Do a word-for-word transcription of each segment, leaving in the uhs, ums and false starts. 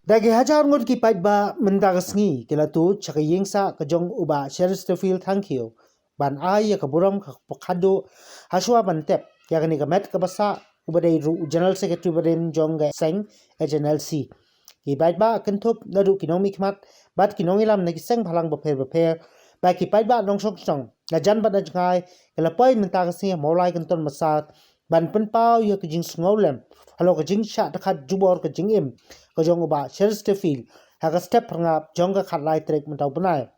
Da ki hajar ngut ki paidbah mynta ka sngi ki la tuid sha ka ïing sah ka jong u Bah Cheristerfield Thangkhiew ban ai ïa ka burom ka pyrkhat duh, hashwa ban tep ïa kane ka met kaba sah, uba dei ruh u General Secretary barim jong ka seng H N L C. Ki paidbah kynthup naduh ki nongmihkhmat bad ki nongïalam na ki seng bhalang bapher bapher, bad ki paidbah nongshong shnong na jan bad na jngai, ki la poi mynta ka sngi ha Mawlai Kynton Massad ban pynpaw ïa ka jingsngewlem halor ka jingshah dkhot jubor ka jingim ka jong u Bah Cheristerfield ha ka step phyrngap jong ka khatlai tarik mynta u bnai.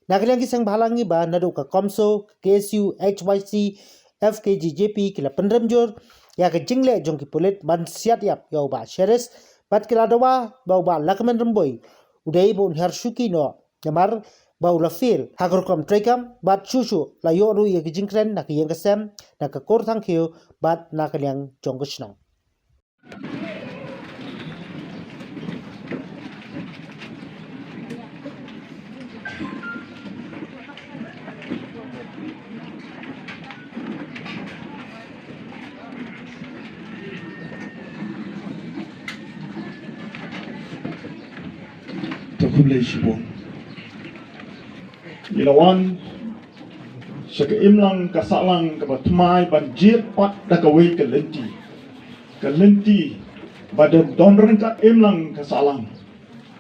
Na ka liang ki seng bhalang kiba naduh ka CoMSO, K S U, H Y C, F K J J P ki la pynrem jur ïa ka jingleh jong ki pulit ban siat ïap ïa u Bah Cheris, bad ki la dawa ba u Bah Lahkmen Rymbui u dei ba un hiar shuki noh namar ba u la fail ha ka rukom treikam, bad shuh shuh la ïoh ruh ïa ka jingkren na ka ïing ka sem, na ka kur Thangkhiew bad na ka liang jong ka shnong. To khublei shibun. Ngi la wan sha ka imlang ka sahlang kaba thymmai ban jied pat da kawei ka lynti. Ka lynti ba don, don ryngkat imlang ka sahlang,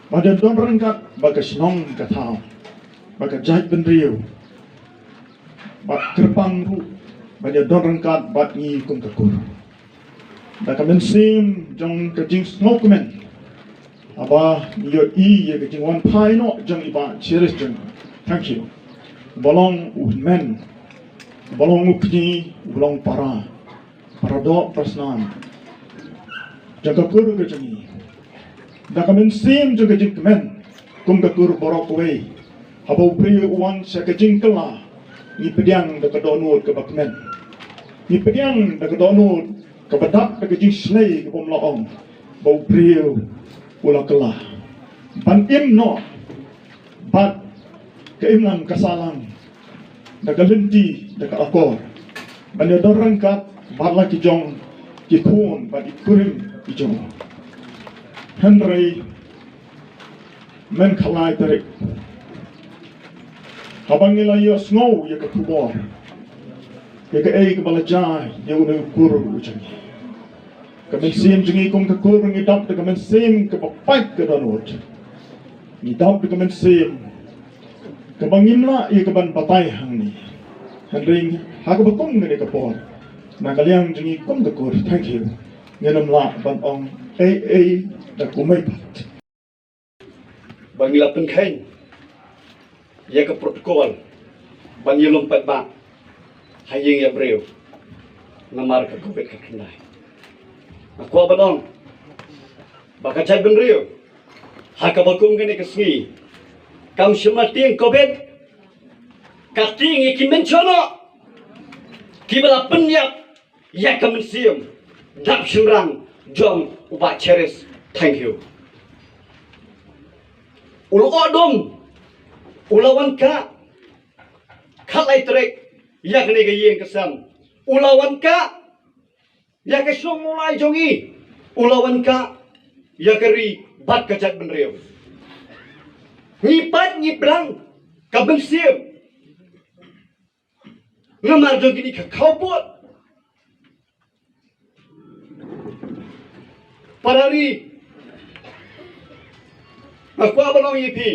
ba don, don ryngkat bad ka shnong ka thaw, bad ka jaitbynriew, bad kyrpang ruh ban ïa don ryngkat bad ngi kum ka kur. Da ka mynsiem jong ka jingsngewkmen, haba ngi ïohi ïa ka jingwan phai noh jong i Bah Cheristerfield Thangkhiew, uba long u hynmen, uba long u kñi, uba long para, para doh para snam jong ka kur ka jong ngi. Da ka mynsiem jong ka jingkmen kum ka kur baroh kawei, haba u briew u wan sha ka jingkylla, ngi pdiang da ka dohnud kaba kmen, ngi pdiang da ka dohnud kaba dap da ka jingshlei kaba ym lah ong, ba u briew u la kylla ban im noh bad ka imlang ka sahlang, da ka lynti, da ka akor, ban ïa don ryngkat bad la ki jong ki khun bad ki kurim ki jong u. Hynrei mynta khatlai tarik, haba ngi la ïohsngew ïa ka khubor ïa kaei kaba la jia ïa une u kur u jong ngi, ka mynsiem jong ngi kum ka kur ngi dap da ka mynsiem kaba pait ka dohnud. Ngi dap da ka mynsiem kaba ngim lah ïa kaban batai hangne. Hynrei ha kaba kum kane ka por, na ka liang jong ngi kum ka kur Thangkhiew, ngin ym lah ban ong ei ei da kumne pat. Ba ngi la pynkheiñ ïa ka protocol ban ïalum paidbah ha ïing ïa briew namar ka covid ka khyndai. Nga kwah ban ong ba ka jaitbynriew ha kaba kum kane ka sngi, kam shym la tieng covid, ka tieng ïa ki mynsiem noh kiba la pynïap ïa ka mynsiem dap shynrang jong u Bah Cheristerfield Thangkhiew. U la ong dum, u la wan kah khatlai tarik ïa kane ka ïing ka sem, u la wan kah ïa ka shnong Mawlai jong ngi, u la wan kah ïa ka ri bad ka jaitbynriew. Ngi pait ngi pdiang ka mynsiem namar jong kine ki khawpud. Para ri, nga kwah ban ong ïa phi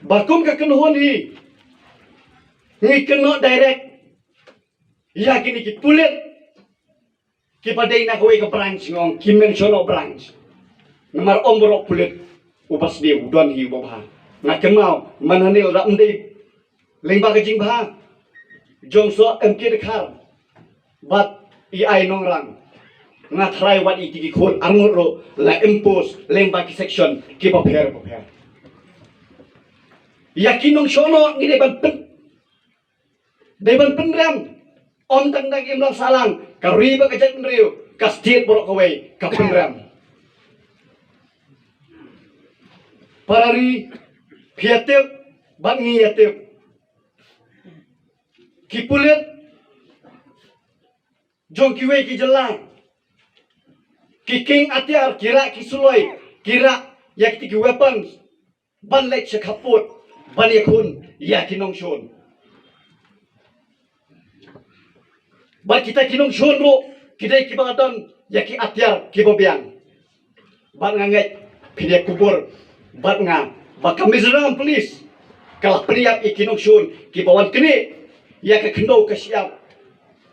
ba kum ka kynhun hi, ngi kynnoh direct ïa kine ki pulit kiba dei na kawei ka branch, nga ong ki mynsiem noh branch. Namar ym baroh pulit uba sniew u don hi uba bha. Nga kynmaw mynhynnin lada ym dei lyngba ka jingbha jong soh M K Dkhar bad i Ai Nongrang, nga tharai wat ïa ki khun arngut ruh la impose lyngba ki section kiba pher bapher. Ïa ki nongshong noh ngi dei ban pyn dei ban pynrem. Ym tang da ka imlang sahlang, ka ri bad ka jaitbynriew, ka state baroh kawei ka pynrem. Para ri, phi ïa tip bad ngi ïa tip, ki pulit jong kiwei ki jylla Ki king atiar, ki rah ki suloi, ki rah ïa kiti ki weapons ban leit sha khappud ban ïakhun ïa ki nongshun. Bad kita ki nongshun ruh ki dei kiba la don ïa ki atiar kiba biang. Bad nga ngeit phin ïa kubur bad nga ba ka Mizoram Police ka la pynïap ïa ki nongshun kiba wan knieh ïa ka khyndew ka shyiap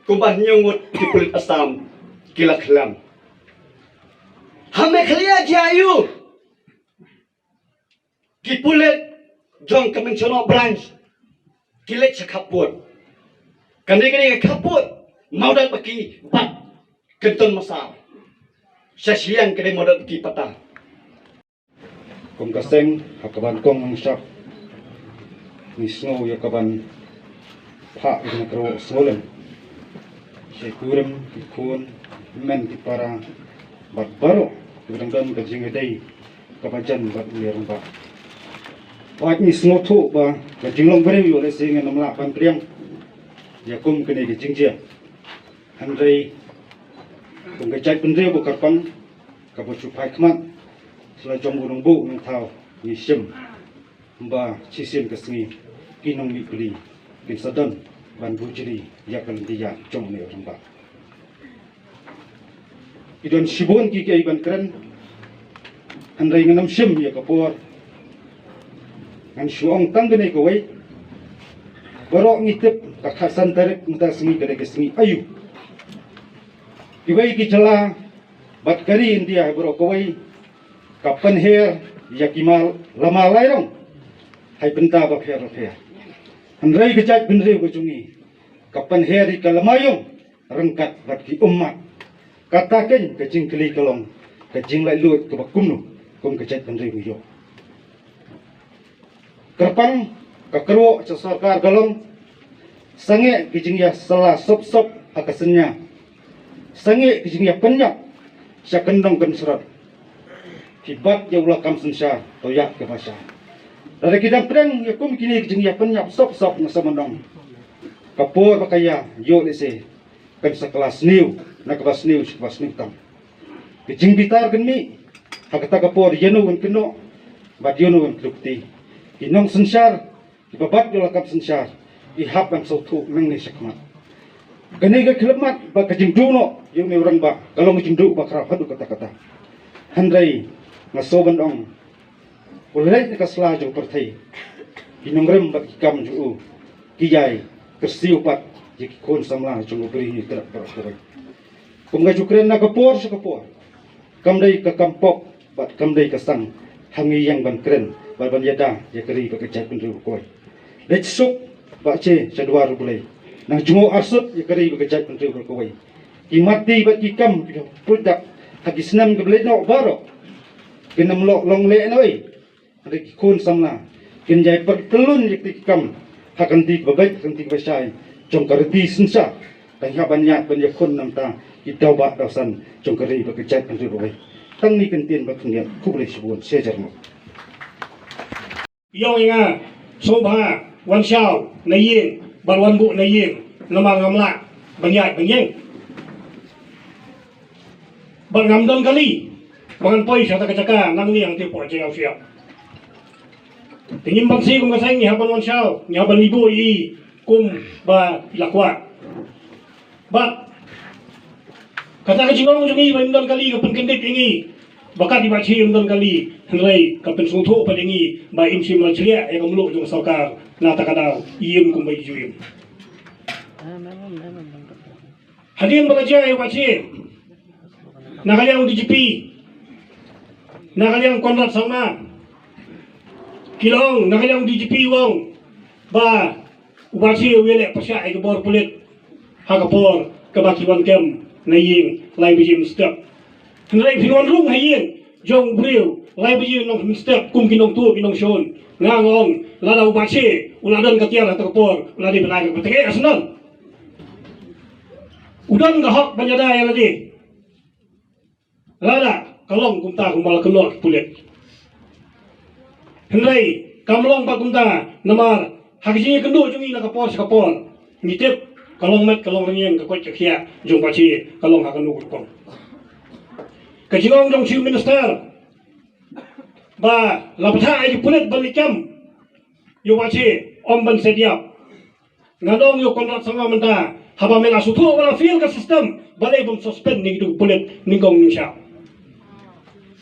kumba hynñiew ngut ki pulit Assam ki la khlem. Ha Meghalaya jia aiu? Ki pulit jong ka Mynshuwa North Branch ki leit sha khappud. Kane kane ka khappud Mawdatbaki bad Kynton Massar. Sha shiliang ka dei Mawdatbaki pata. Kum ka seng ha kaba nyngkong nyngshap ngi sngew ïa kaban phah ïa kane ka rong sngewlem sha ki kurim ki khun, ki hynmen ki para bad baroh kiba dang don ka jingïadei kaba jan bad u rangbah. Wat ngi sngewthuh ba ka jinglong briew ïoh lehse ngin ym lah ban pdiang ïa kum kane ka jingjia. Hynrei kum ka jaitbynriew ba kyrpang kaba shu phai khmat sha la jong u nongbuh nongthaw, ngi shim ba shisien ka sngi ki nongmihpli kin sa don ban bujli ïa ka lynti ïa jong une u rangbah. Ki don shibun ki kiei ban kren, hynrei ngan ym shim ïa ka por. Ngan shu ong tang kane kawei. Baroh ngi tip ka khatsan tarik mynta sngi ka dei ka sngi aiu. Kiwei ki jylla bad ka ri India baroh kawei ka pynher ïa ki mal lama lai rong ha ki bynta bapher bapher. Hynrei ka jaitbynriew ka jong ngi ka pynher ïa ka lama ïong ryngkat bad ki ummat. Kata keiñ ka jingkylli ka long ka jinglaitluid kaba kumno kum ka jaitbynriew ngi ïoh. Kyrpang ka kyrwoh sha sorkar ka long sangeh ki jingïasylla sop sop ha ka synñia. Sangeh ki jingïapynïap sha kyndong kynshrot. Phi bat ïa u lakam synshar to ïaid kaba shai. Lada ki dang pdiang ïa kum kine ki jingïapynïap sop sop nga sngewbha ong ka por ba ka ïa ïoh lehse kan sa kylla sniew na kaba sniew sha kaba sniew tam. Ka jingbitar kan mih ha kata ka por ïano kan kynnoh bad ïano kan kynnoh kti. Ki nongsynshar kiba bat ïa u lakam synshar ki hap ban sngewthuh nangne shakhmat. Kane ka khyllipmat bad ka jingduh noh ïa une u rangbah ka long ka jingduh ba khraw haduh katta katta. Hynrei nga sngewbha ban ong u leit na ka sla jong u pyrthei ki nongrim bad ki kam jong u ki ïai kyrsiew pat ïa ki khun samla jong u briew ïa ki trep baroh kawei. Kum ka ju kren na ka por sha ka por kam dei ka kam pop bad kam dei ka sang ha ngi ïeng ban kren bad ban ïada ïa ka ri bad ka jaitbynriew baroh kawei. Leit suk ba che sha dwar U Blei nang jngoh arsut ïa ka ri bad ka jaitbynriew baroh kawei. Ki mati bad ki kam ki put dak ha ki snem ki blei noh baroh kin ym long leh noh ei. Hynrei ki khun samla kin ïai pyrtyllun ïa ki kam ha ka lynti kaba beit ha ka lynti kaba shai jong ka riti synshar. Tang haba ngi ïaid ban ïakhun namar ki daw bah daw san jong ka ri bad ka jaitbynriew baroh kawei. Tang kine ki kyntien ba khyndiat, khublei shibun, sha jar mo. Ïong ïa nga sngewbha wan shaw na ïing bad wan buh na ïing namar ngam lah ban ïaid ban ïeng. Bad ngam don kali ba ngan poi sha kata ka jaka nangne hangtei por jong u siap. Te ngim banse kum ka seng ngi hap ban wan shaw, ngi hap ban leit buh ïa i kum ba i la kwah. Bad kata ka jingong jong ngi ba im don kali ka pynkyndit ïa ngi ba kat i Bah Che im don kali, hynrei ka pynsngewthuh pat ïa ngi ba im shym la jliah ïa ka mluh jong ka sorkar. Na kata ka daw i im kumba i ju im. Hadien ba ka jia ïa u Bah Che na ka liang u D G P, na ka liang Conrad Sangma, ki la ong na ka liang u D G P u ong ba u Bah Che u ïaleh pyrshah ïa ka bor pulit ha ka por kaba ki wan kem na ïing lai baje mynstep. Hynrei phin wan rung ha ïing jong u briew lai baje nongmynstep kum ki nongtuh ki nongshun. Nga ong lada u Bah Che u la don ka tiar ha kata ka por u la dei ban ai ka bteng eh ha shnong. U don ka hok ban ïada ïa lade. Lada ka long kumta kumba la kynnoh ki pulit. Hynrei kam long pat kumta namar ha ka jingïakynduh jong ngi na ka por sha ka por ngi tip ka long met ka long rynïeng, ka koit ka khiah jong u Bah Che ka long ha kano ka rukom. Ka jingong jong Chief Minister ba la bthah ïa ki pulit ban leit kam ïa u Bah Che, ym ban set ïap. Nga ong ïa u Conrad Sangma mynta, haba me la sngewthuh ba la fail ka system, balei bym suspend ïa kitu ki pulit nyngkong nyngshap.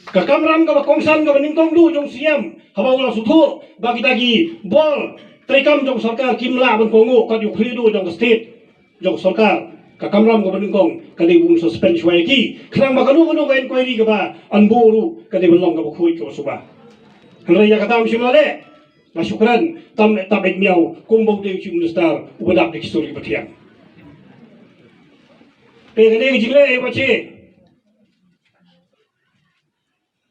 Ka kamram kaba kongsan kaba nyngkong duh jong u Siem, haba u la sngewthuh ba kita ki bor treikam jong sorkar kim lah ban kohnguh kat ïa u khlieh duh jong ka state, jong sorkar, ka kamram kaba nyngkong ka dei ban suspend shuwa ïa ki, khnang ba kano kano ka inquiry kaba an buh ruh ka dei ban long kaba khuid kaba suba. Hynrei ïa kata ym shym la leh. La shu kren tam leh tam ïa miaw kumba u dei u Chief Minister uba dap da ki sur kiba thiang. Te kane ka jingleh ïa u Bah Che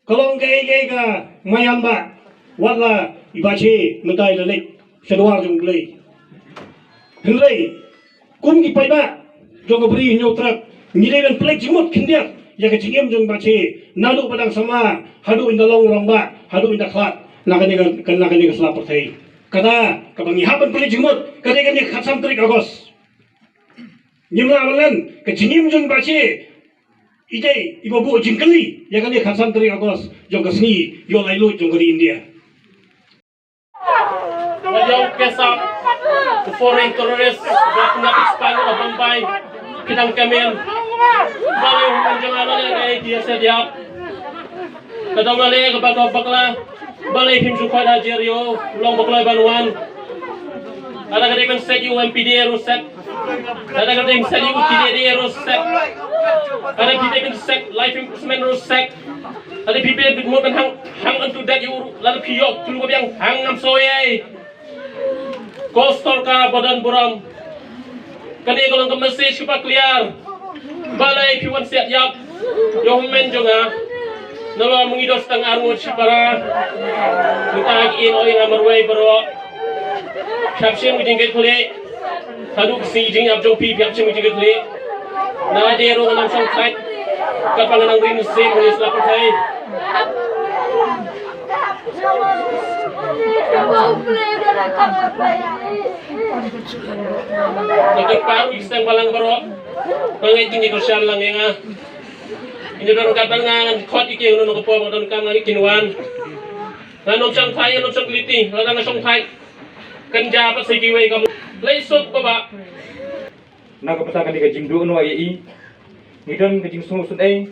ka long kaei kaei ka maïan, ba wat la i Bah Che mynta i la leit sha dwar jong U Blei. Hynrei kum ki paidbah jong ka Bri Hynñiewtrep, ngi dei ban pynleit jingmut khyndiat ïa ka jingim jong i Bah Che, naduh ba dang samla haduh ynda long rangbah, haduh ynda khlad na kane ka, na kane ka sla pyrthei. Kata kaba ngi hap ban pynleit jingmut ka dei kane ka khatsan tarik August. Ngim lah ban len, ka jingim jong i Bah Che i dei iba buh jingkylli ïa kane ka khatsan tarik August jong ka sngi ïoh laitluid jong ka ri India. Ba ïoh kesa u foreign terrorist ba pynïap expat na Bombay, ki dang kmen. Ba ïoh hynrei jong nga la leh kaei ki ïa set ïap. Ka dang la leh kaba ka bakla. Balei phim shu khot ha Jerry u long ba kloi ban wan. Lada ka dei ban set ïa u M P D A ruh set. Lada ka dei ban set ïa u T D A ruh set. Lada phi dei ban set law enforcement ruh set. Lada phi dei ban mut ban hang, hang on to that ïa u ruh. Lada phi ïoh khlur ba biang hang ngam soi ei. Ko sorkar ba don burom. Kane ka long ka message kaba clear. Balei phi wan siat ïap ïa u hynmen jong nga. Nalor ma ngi don tang arngut shipara. Mynta ki ïing oi nga marwei baroh. Phi hap shim ka jingkitkhlieh. Haduh ka sngi jingïap jong phi, phi hap shim ka jingkitkhlieh. Nalade ruh ngam shong thait. Katba nga nang rim sien ha ïing sla pyrthei. Ka kyrpad ïa ki seng bhalang baroh. Nga ngeit kin ïa kyrshan lang ïa nga. Kin ïa donkam katba nga ngan khot ïa ki, nga donkam, nga donkam, nga ngeit kin wan. Nga nym shong thait, nga nym shong kylli, lada nga shong thait kan jia pat sa kiwei kam. Lei suk baba. Na ka bynta kane ka jingduh noh ïa i, ngi don ka jingsngewsynei,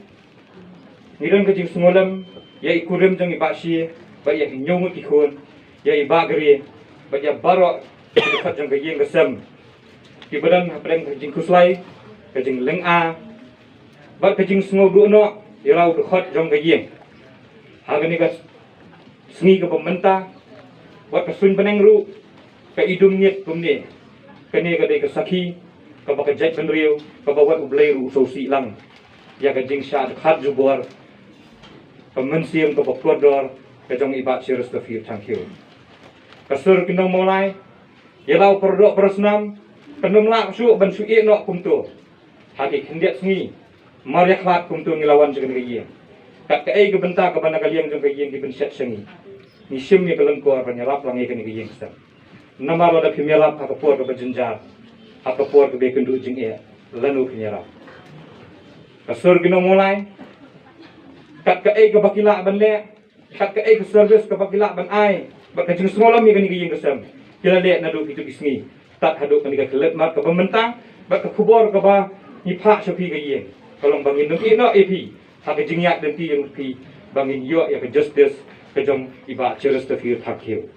ngi don ka jingsngewlem ïa i kurim jong i Bah Shie bad ïa ki hynñiew ngut ki khun, ïa i Bah Gre bad ïa baroh ki dkhot jong ka ïing ka sem, kiba don hapdeng ka jingkhuslai, ka jinglynga bad ka jingsngewduh noh ïa la u dkhot jong ka ïing. Ha kane ka sngi kaba mynta, wat ka suiñ bneng ruh ka idum ngit kumne. Kane ka dei ka sakhi kaba ka jaitbynriew, kaba wat U Blei ruh u sngewsih lang ïa ka jingshah dkhot jubor, ka mynsiem kaba kordor ka jong i Bah Cheristerfield Thangkhiew. Ka sur ki nong Mawlai, ïa la u paradoh parasnam kan ym lah shuh ban shu ïeh noh kumto. Ha ki khyndiat sngi mar ïa khlad kumto ngi la wan sha kane ka ïing. Kat kaei ka bynta kaba na ka liang jong ka ïing ki pynshet sha ngi? Ngi shim ïa ka lyngkor ban ïarap lang ïa kane ka ïing ka sem. Namar lada phim ïarap ha ka por kaba jynjar, ha ka por kaba kynduh jingeh, lano phin ïarap? Ka sur ki nong Mawlai, kat kaei kaba ki lah ban leh, kat kaei ka service kaba ki lah ban ai bad ka jingsngewlem ïa kane ka ïing ka sem, ki la leh naduh kito ki sngi tad haduh kane ka khyllipmat kaba mynta. Bad ka khubor kaba ngi phah sha phi ka ïing ka long ba ngin nym ïeh noh ïa phi ha ka jingïaid lynti jong phi ba ngin ïoh ïa ka justice ka jong i Bah Cheristerfield Thangkhiew.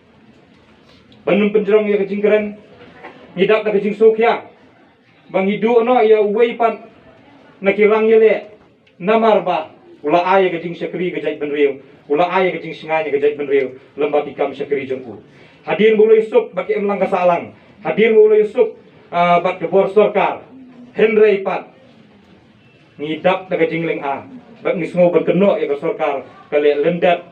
Ban nym pynjrong ïa ka jingkren, ngi dap da ka jingsngewkhia ba ngi duh noh ïa uwei pat na ki rang ïaleh. Namar ba u la ai ïa ka jingshakri ka jaitbynriew, u la ai ïa ka jingshngaiñ ïa ka jaitbynriew lem bad ki kam shakri jong u. Hadien ba u la ïasuk bad ka imlang ka sahlang, hadien ba u la ïasuk, ah, bad ka bor sorkar, hynrei pat ngi dap da ka jinglynga bad ngi sngew ban kynnoh ïa ka sorkar ka leh lyndet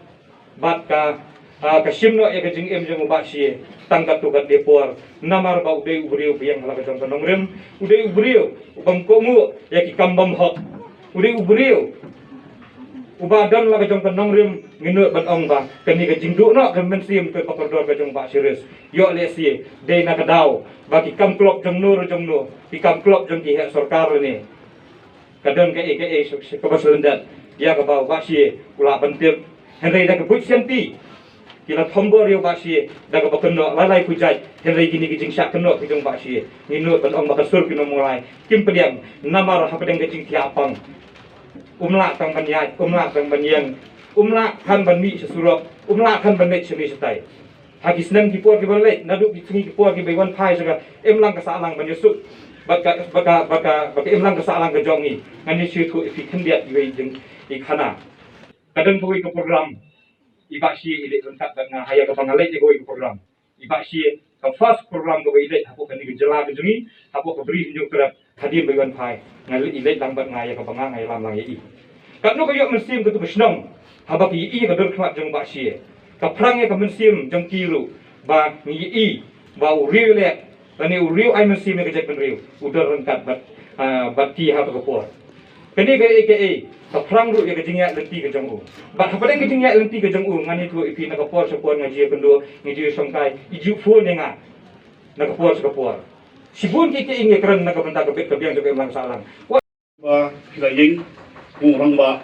bad ka, ah, ka shim noh ïa ka jingim jong u Bah Shie tang katto katne por. Namar ba u dei u briew biang ha la ka jong ka nongrim, u dei u briew u bym kohnguh ïa ki kam bymhok, u dei u briew uba don la ka jong ka nongrim. Ngi nud ban ong ba kane ka jingduh noh ka mynsiem kaba kordor ka jong u Bah Cheris ïoh lehse dei na ka daw ba ki kam klop jong no re jong no, ki kam klop jong ki heh sorkar lane ka don kaei kaei kaba shlyndet. Ïa kaba u Bah Shie u lah ban tip. Hynrei da ka buit sianti ki la thombor ïa u Bah Shie da kaba kynnoh lai lai phew jait. Hynrei kine ki jingshah kynnoh ki jong u Bah Shie, ngi nud ban ong ba ka sur ki nongmawlai kim pdiang. Namar hapdeng ka jingthiah pang, um lah tang ban ïaid, um lah tang ban ïeng, um lah tang ban mih sha surok, um lah tang ban leit shane shatai. Ha ki snem ki por kiba la leit, naduh ki sngi ki por kiba wan phai sha ka imlang ka sahlang ban ïasuk bad ka, bad ka, bad ka, bad ka imlang ka sahlang ka jong ngi, ngan ïashu ïathuh ïa phi khyndiat iwei jing i khana. Ka don kawei ka program i Bah Shie i leit ryngkat bad nga ha ïa kaba nga leit ïa kawei ka program. I Bah Shie, ka first program kaba i leit hapoh kane ka jylla ka jong ngi, hapoh ka Bri Hynñiewtrep, hadien ba i wan phai, nga leit, i leit lang bad nga ïa kaba nga, nga ïalam lang ïa i. Katno ka ïoh mynsiem katu ka shnong haba ki ïohi ïa ka dur khmat jong u Bah Shie. Ka phrang ïa ka mynsiem jong ki ruh ba ngi ïohi ba u riew leh lane u riew ai mynsiem ïa ka jaitbynriew u don ryngkat bad, ah, bad ki ha kata ka por. Kane ka, ka, ka, ka phrang ruh ïa ka jingïaid lynti ka jong u. Bad hapdeng ka jingïaid lynti ka jong u, ngan ïathuh ïa phi, na ka por sha por nga ju ïakynduh, nga ju ïashongkai, i ju phone ïa nga na ka por sha ka por. Shibun ki, ki ïing ïakren na ka bynta ka bit ka biang jong ka imlang sahlang. Ba phi la ïeng, u rangbah.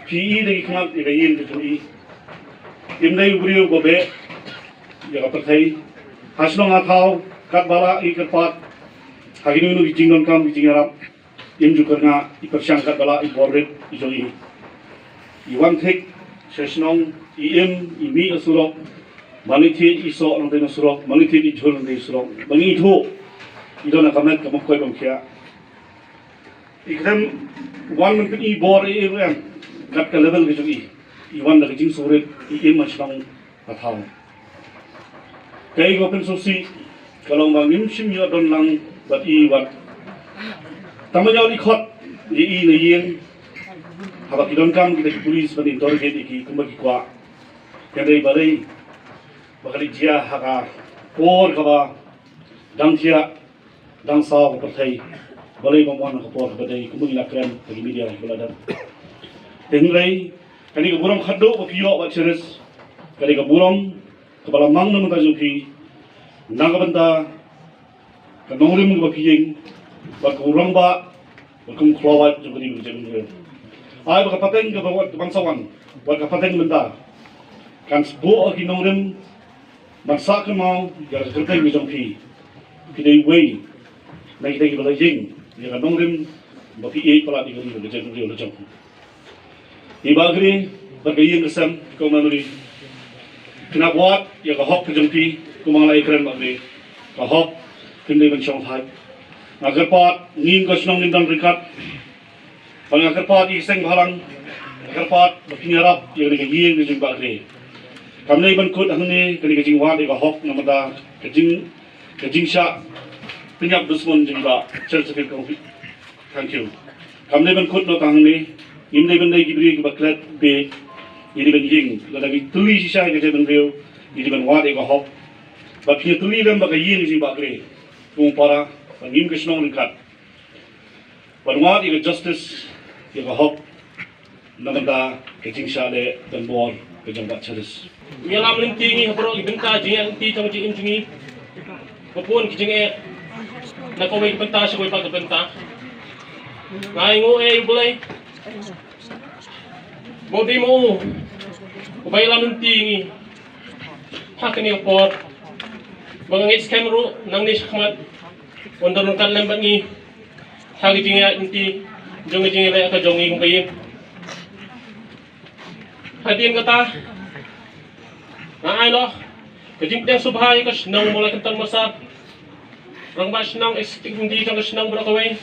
Phi i da ki khmat ïa ka ïing ka jong i. Im dei u briew ba beh ïa ka pyrthei. Ha shnong ha thaw, katba lah i kyrpad ha kino kino ki jingdonkam ki jingïarap, im ju kyrngah, i pyrshang katba lah i bor rit i jong i. I wan thik sha shnong, i im, i mih ha surok, ma ngi thied i soh nangta na surok, ma ngi thied i jhur nangta na surok, ma ngi ithuh i don ha ka met ka mut koi bam khiah. I khlem wan ban pyni bor ei ei ruh em, kat ka level ka jong i, i wan da ka jingsngewrit, i im ha shnong ha thaw. Kaei kaba pynsngewsih ka long ba ngim shym ïoh don lang bad i wat. Tang ban ïoh lyngkhot ïa i na ïing haba ki donkam kita ki pulis ban interrogate ïa ki kumba ki kwah. Hynrei balei ba ka leit jia ha ka por kaba dang thiah dang saw ka pyrthei, balei ba ym wan ha ka por kaba dei kumba ngi la kren ha ki media la ki ba la dep. Te hynrei kane ka burom khatduh ba phi ïoh Bah Cheris, kane ka burom kaba la mang na ka bynta jong phi, na ka bynta ka nongrim kaba phi ïeng bad ka rangbah bad kum u khlawait jong ka ri ka jaitbynriew. Ai ba ka pateng kaba wan, ka ban sa wan, bad ka pateng mynta kan sboh ha ki nongrim ban sah kynmaw ïa ka kyrteng ka jong phi. Phi dei iwei na kita kiba la ïeng ïa ka nongrim ba phi ïeit palat ïa ka ri ka jaitbynriew la jong phi. I Bah Gre bad ka ïing ka sem, ka family, phin hap wad ïa ka hok ka jong phi. Kumba nga la ïakren Bah Gre, ka hok phim dei ban shong thait. Nga kyrpad ngim, ka shnong ngim don ryngkat. Bad nga kyrpad ïa ki seng bhalang, nga kyrpad ba phin ïarap ïa kane ka ïing ka jong i Bah Gre. Kam dei ban kut hangne kane ka jingwad ïa ka hok namar ka jing, ka jingshah pynïap dusmon jong i Bah Cheris Safir Kongpit. Thank you. Kam dei ban kut noh tang hangne, ngim dei ban dei ki briew kiba klet beit, ngi dei ban ïeng, lada ngi tylli shisha ïa ka jaitbynriew, ngi dei ban wad ïa ka hok. Bad phin ïatylli lem bad ka ïing ka jong i Bah Gre, kum u para, ba ngim, ka shnong ryngkat. Ban wad ïa ka justice, ïa ka hok, na ka bynta ka jingshah leh donbor ka jong Bah Cheris. Ngi ïalam lynti ngi ha baroh ki bynta jingïaid lynti jong ka jingim jong ngi. Ba bun ki jingeh na kawei ka bynta sha kawei pat ka bynta. Nga ainguh ïa U Blei ba u dei ma u uba ïalam lynti ngi ha kane ka por. Ba nga ngeit skhem ruh nangne shakhmat un don ryngkat lem bad ngi ha ka jingïaid lynti jong ka jingïaleh ka jong ngi kum ka ïing. Hadien kata, nga ai noh ka jingpdiang sngewbha ïa ka shnong Mawlai Kynton Massad, rangbah shnong, executive committee jong ka shnong baroh kawei,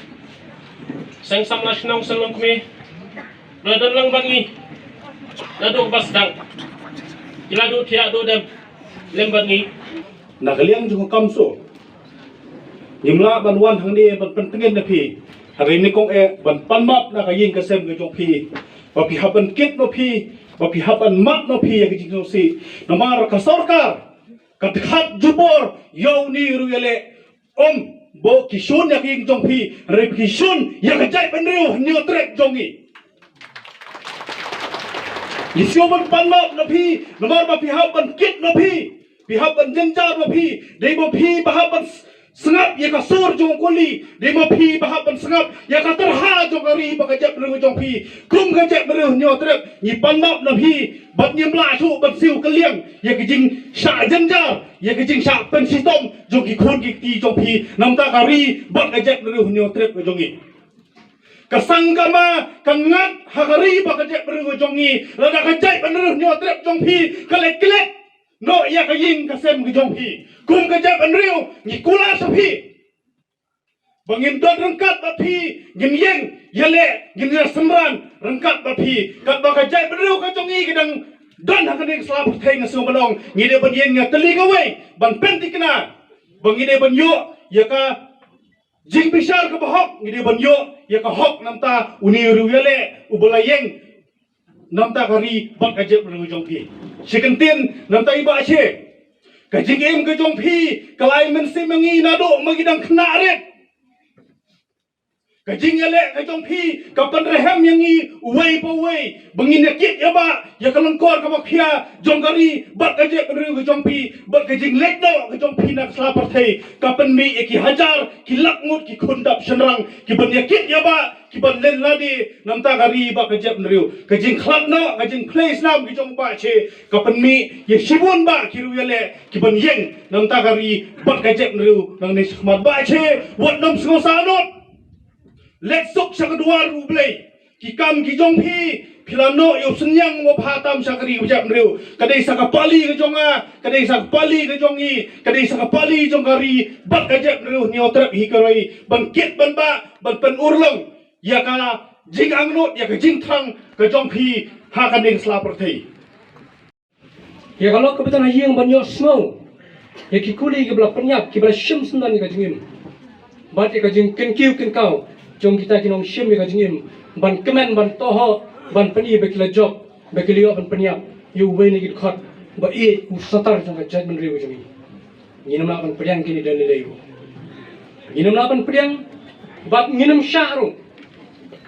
seng samla shnong, seng longkmie, ba la don lang bad ngi naduh ba sdang. Ki la duh thiah duh dem lem bad ngi. Na ka liang jong ka kamso, ngim lah ban wan hangne ban pyntngen na phi, hynrei nyngkong eh ban pan map na ka ïing ka sem ka jong phi, ba phi hap ban kit noh phi, ba phi hap ban map noh phi ïa ka jingsngewsih. Namar ka sorkar ka dkhat jubor ïa une ruh ïaleh. Ym, ba ki shun ïa ka ïing jong phi, hynrei ki shun ïa ka jaitbynriew Hynñiewtrep jong ngi. Ngi sngewbha ban pan map na phi, namar ba phi hap ban kit noh phi, phi hap ban jynjar noh phi, dei ba phi ba hap ban s-, Sngap ïa ka sur jong u kuli, dei ma phi ba hap ban sngap ïa ka tyrha jong ka ri bad ka jaitbynriew jong phi. Kum ka jaitbynriew Hynñiewtrep, ngi pan map na phi, bad ngim lah shuh ban siew kylliang ïa ka jingshah jynjar, ïa ka jingshah pynshitom jong ki khun ki kti jong phi, namar ka ri bad ka jaitbynriew Hynñiewtrep ka jong ngi. Ka sang ka ma ka ngat ha ka ri bad ka jaitbynriew jong ngi, lada ka jaitbynriew Hynñiewtrep jong phi ka leh klet noh ïa ka ïing ka sem ka jong phi. Kum ka jaitbynriew ngi kular sha phi ba ngin don ryngkat bad phi, ngin ïeng ïaleh, ngin ïa synran ryngkat bad phi. Katba ka jaitbynriew ka jong ngi ka dang don ha kane ka sla pyrthei, nga sngew ban ong ngi dei ban ïeng ïa tylli kawei ban pynthikna ba ngi dei ban ïoh ïa ka jingbishar kaba hok, ngi dei ban ïoh ïa ka hok namar u riewïaleh uba la ïeng namar ka ri bad ka jaitbynriew jong phi. Shi kyntien namar i Bah Che, ka jingim ka jong phi ka la ai mynsiem ïa ngi naduh ma ngi dang khynnah rit. Ka jingïaleh ka jong phi ka pynrhem ïa ngi uwei pa uwei ba ngin ïa kit ïa bah ïa ka lyngkor kaba khia jong ka ri bad ka jaitbynriew ka jong phi, bad ka jingleit noh ka jong phi na ka sla pyrthei ka pynmih ïa ki hajar ki lak ngut ki khun dap shynrang ki ban ïa kit ïa bah, ki ban len lade namar ka ri bad ka jaitbynriew. Ka jingkhlad noh, ka jingphlei snam ki jong Bah Che ka pynmih ïa shibun bah ki riewïaleh ki ban ïeng namar ka ri bad ka jaitbynriew nangne shakhmat. Bah Che, wat nym sngewsarong. Leit suk sha ka duwar U Blei. Ki kam ki jong phi, phi la noh ïa u synñiang uba bha tam sha ka ri bad ka jaitbynriew. Ka dei sa ka pali ka jong nga, ka dei sa ka pali ka jong ngi, ka dei sa ka pali jong ka ri bad ka jaitbynriew Hynñiewtrep hi ka ri ban kit ban bah, ban pynurlong ïa ka jingangnud, ïa ka jingthrang ka jong phi ha kane ka sla pyrthei. Ïa ka lok kaba don ha ïing ban ïohsngew ïa ki kuli kiba la pynïap, kiba la shim syndon ïa ka jingim. Bad ïa ka jingkynkiew kynkaw jong kita ki nongshim ïa ka jingim ban kmen, ban tohok, ban pyni ba ki la jop, ba ki la ïoh ban pynïap ïa uwei na ki dkhot ba ïeit, u Satar jong ka jaitbynriew jong ngi. Ngin ym lah ban pdiang kine da lei lei ruh. Ngin ym lah ban pdiang bad ngin ym shah ruh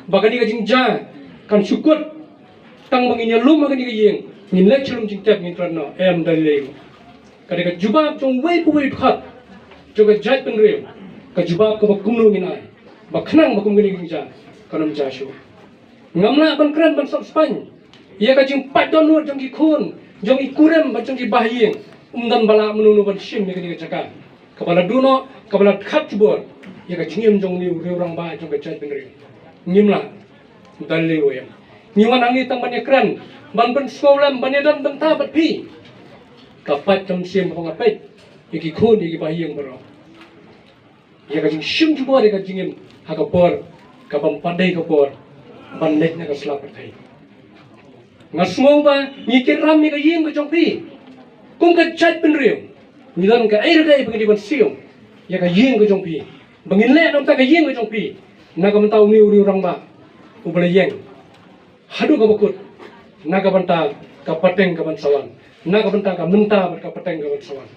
ba kane ka jingjia kan shu kut tang ba ngin ïalum ha kane ka ïing, ngin leit sha lum jingtep, ngin kren noh, em, da lei lei ruh. Ka dei ka jubab jong uwei pa uwei u dkhot jong ka jaitbynriew, ka jubab kaba kumno ngin ai ba khnang ba kum kane ka jingjia kan ym jia shuh. Ngam lah ban kren ban sop spaiñ ïa ka jingpait dohnud jong ki khun, jong ki kurim bad jong ki bahaïing. Ym don ba lah mano mano ban shim ïa kane ka jaka kaba la duh noh, kaba la dkhat jubor ïa ka jingim jong une u riew rangbah jong ka jaitbynriew. Ngim lah. Da lei lei ruh, em. Ngi wan hangne tang ban ïakren, ban pynsngewlem, ban ïadon bynta bad phi. Ka pait ka mynsiem kaba nga peit ïa ki khun, ïa ki bahaïing baroh, ïa ka jingshim jubor ïa ka jingim ha ka por kaba ym pat dei ka por ban leit na ka sla pyrthei. Nga sngew ba ngi kit ram ïa ka ïing ka jong phi. Kum ka jaitbynriew ngi don kaei re kaei ba ngi dei ban siew ïa ka ïing ka jong phi, ba ngin leh na ka bynta ka ïing ka jong phi, na ka bynta une u riew rangbah uba la ïeng haduh kaba kut, na ka bynta ka pateng ka ban sa wan, na ka bynta ka mynta bad ka pateng ka ban sa wan.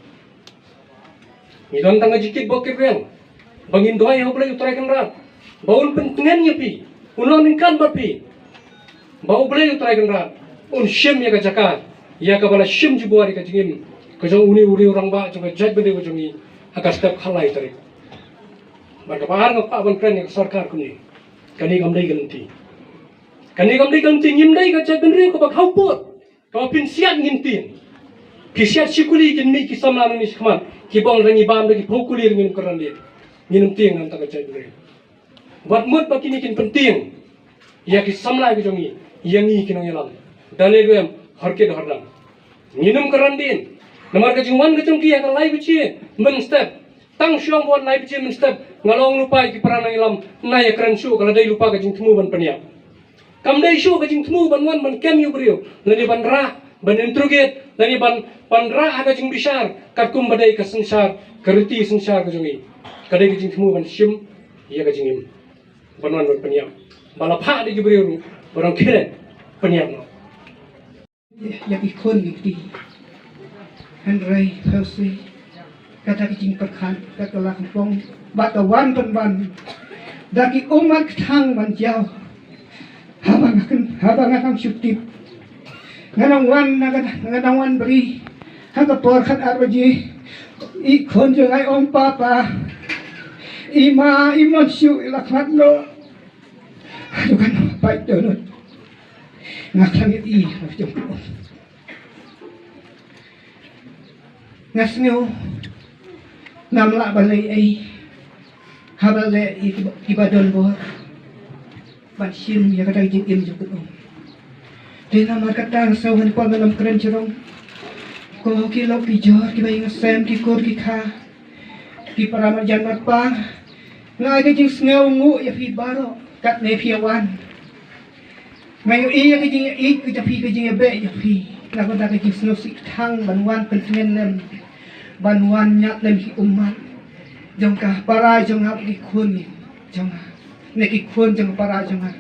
Ngi don tang ka jingkit bok kit rwiang ba ngin duwai ha U Blei U Trai Kynrad ba un pyntngen ïa phi, un long ryngkat bad phi, ba U Blei U Trai Kynrad un shim ïa ka jaka ïa kaba la shim jubor ïa ka jingim ka jong une u riew rangbah jong ka jaitbynriew ka jong ngi ha ka step khatlai tarik. Bad kaba ar, nga kwah ban kren ïa ka sorkar kumne. Kane kam dei ka lynti. Kane kam dei ka lynti, ngim dei ka jaitbynriew kaba khaw pud. Kaba pynsiat ngin tieng. Pynsiat shi kuli kin mih ki samla nangne shakhmat, ki bong, da ngi bam da ki phew kuli ngin kren leh. Ngin ym tieng na ka bynta ka jaitbynriew. Wat mut ba kine kin pyntieng ïa ki samla ki jong ngi, ïa ngi ki nongïalam. Da lei lei ruh, em, hor kit hor dang. Ngin ym kren dien. Namar ka jingwan ka jong ki ha ka lai baje mynstep, tang shu ong ba wan lai baje mynstep, nga la ong lypa ïa ki para nongïalam, na ïakren shuh, ka la dei lypa ka jingthmu ban pynïap. Kam dei shuh ka jingthmu ban wan ban kem ïa u briew, lane ban rah, ban interrogate, lane ban, ban rah ha ka jingbishar katkum ba dei ka synshar, ka riti synshar ka jong ngi. Ka dei ka jingthmu ban shim ïa ka jingim, ban wan ban pynïap. Ba la phah da ki briew ruh ba dang khie leit pynïap noh. Ïa ki khun ki kti. Hynrei phi sa kata ka jingpyrkhat, kata ka la ka pong, bad ka wan pynban da ki ummat ka thang ban jaw. Haba nga kyn, haba nga kam shu tip, nga nang wan, nga nang wan bri ha ka por khat ar baje. I khun jong nga i ong papa. I ma i mon shu i la khmat no. Aduh kan pai donut. Nga khlem i la jong. Nga sngew ngam lah ban leh ei. Haba leh i kiba don bor ban shim ïa kata ka jingim jong ka um. Te namar kata nga sngew ngan pom ïa lam kren jrong. Ko ki lok ki jor kiba ïing sem ki kur ki kha ki para marjan marpa. Nga ai ka jingsngew nguh ïa phi baroh katne phi ïa wan. Nga ïohi ïa ka jingïeit ka jong phi ka jingïabeh ïa phi. Nga kwah da ka jingsngewsih thang ban wan pyntngen lem ban wan ñiad lem ki ummat jong ka para jong nga ki khun jong nga ne ki khun jong ka para jong nga.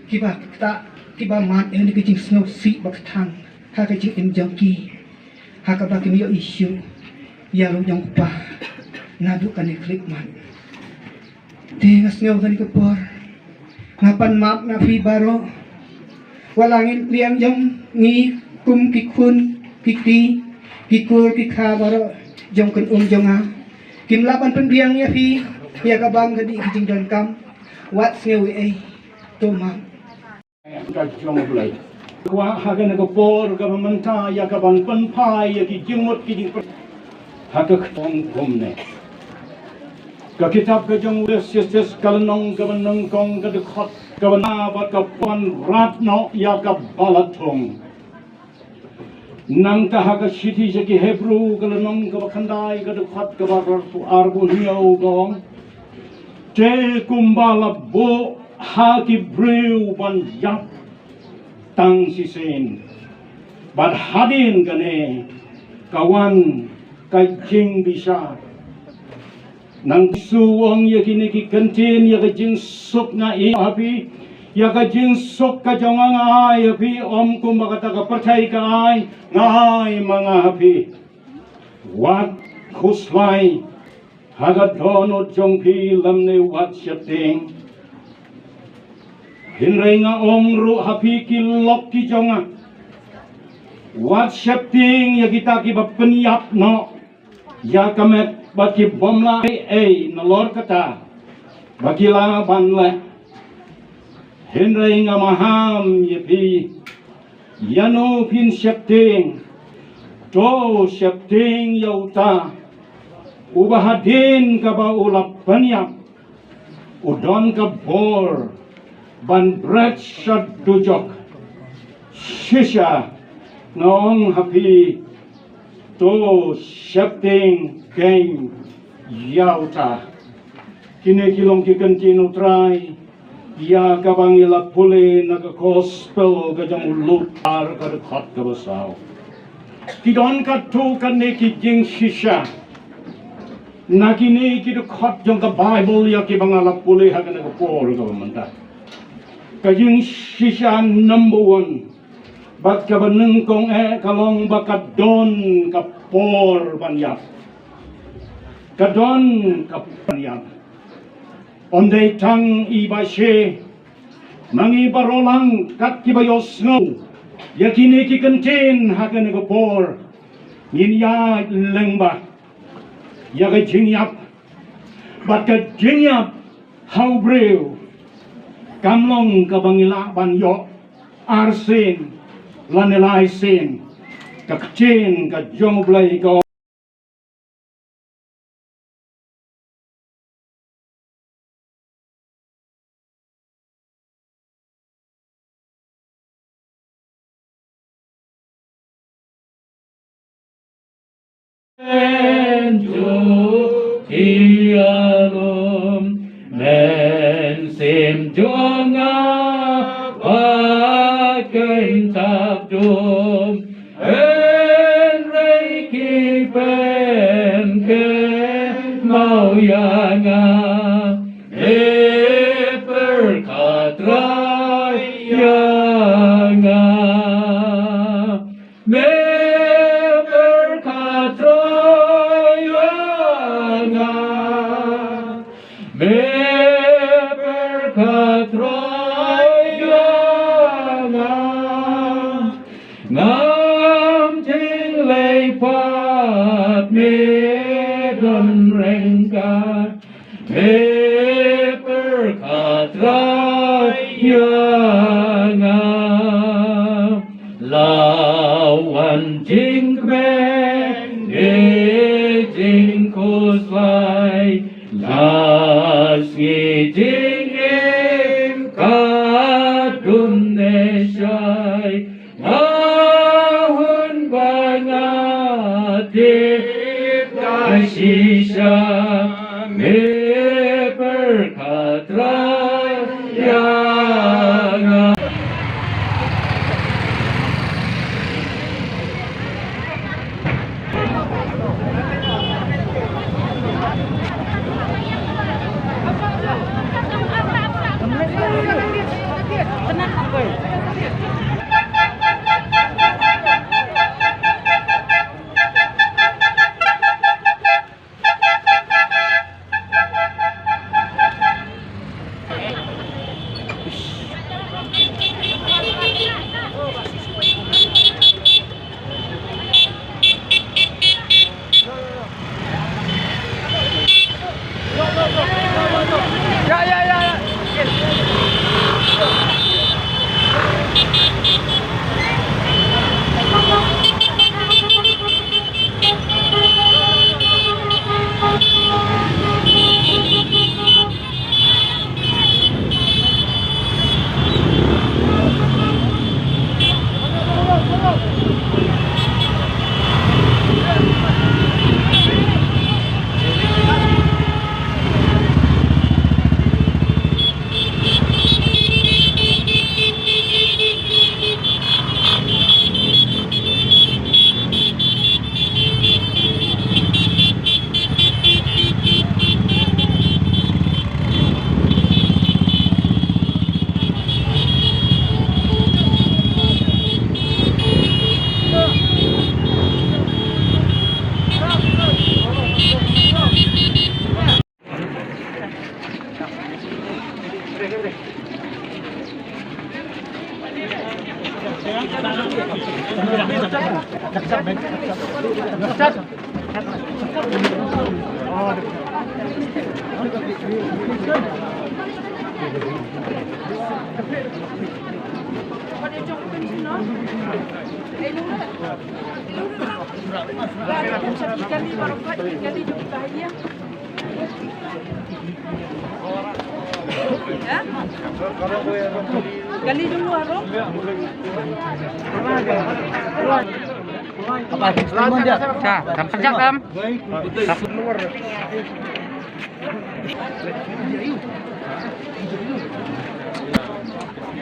Kiba kata kiba mad ïa ka jingsngewsih ba ka thang ha ka jingim jong ki. Ha kaba kim ïohi shuh ïa la jong kpa naduh kane khyllipmat. Te nga sngew kane ka por nga pan map na phi baroh. Wat la ngin pdiang jong ngi kum ki khun ki kti ki kur ki kha baroh jong ka um jong nga. Kim lah ban pynbiang ïa phi ïa ka bam ka dih ki jingdonkam. Wat sngew ei ei. To map. Ka jong U Blei. Kwah ha kane ka por kaba mynta ïa ka ban pynphai ïa ki jingmut ki jingpyrkhat ha ka ktong kumne. Ka kitab ka jong U Ecclesiastes ka lynnong kaba nyngkong ka dkhot kaba na bad ka pynrad noh ïa kaba la thung. Nangta ha ka shithi sha ki Hebru ka lynnong kaba khyndai ka dkhot kaba arphew hynñiew ka ong. Te kumba la buh ha ki briew ban ïap tang shisien. Bad hadien kane ka wan ka jingbishar. Nang Jisu u ong ïa kine ki kyntien ïa ka jingsuk nga ai ha phi. Ïa ka jingsuk ka jong nga nga ai ha phi ym kumba kata ka pyrthei ka ai nga ai ma nga ha phi. Wat khuslai ha ka dohnud jong phi lymne wat sheptieng. Hynrei nga ong ruh ha phi ki lok ki jong nga. Wat sheptieng ïa kita kiba pynïap noh ïa ka met bad ki bym lah ei ei nalor kata ba ki lah ban leh. Hynrei nga maham ïa phi. Ïano phin sheptieng? To sheptieng ïa uta uba hadien kaba u la pynïap u don ka bor ban bret sha dujok. Shisha nga ong ha phi, to sheptieng kein ïa uta. Kine ki long ki kyntien U Trai ïa kaba ngi la pule na ka gospel ka jong u Lukas ka dkhot kaba saw. Ki don katto katne ki jingshisha na kine ki dkhot jong ka Baibl ïa kiba nga la pule ha kane ka por kaba mynta. Ka jingshisha number one bad kaba nyngkong eh ka long ba ka don ka por ban ïap. Ka don ka por ban ïap. Ym dei tang i ba she ma ngi baroh lang kat kiba ïohsngew ïa kine ki kyntien ha kane ka por ngin ïaid lyngba ïa ka jingïap. Bad ka jingïap ha u briew kam long kaba ngi lah ban ïoh arsien lane laisien. Ka ktien ka jong U Blei ka Enjo ki alum men sim jong nga ba ken tap dum. Hynrei ki pynkyndit ïa nga, me pyrkhat Trai ïa nga. Me pyrkhat Trai ïa nga. Me pyrkhat Trai ïa nga. Ngam jingleh pat me nga la wan jingkmen, eh, jingkhuslai, la sngi jingim ka dum ne shai. Nga hun ba nga tip ka shisha, me pyrkhat Trai ïa nga. Sa, tam, tam, tam.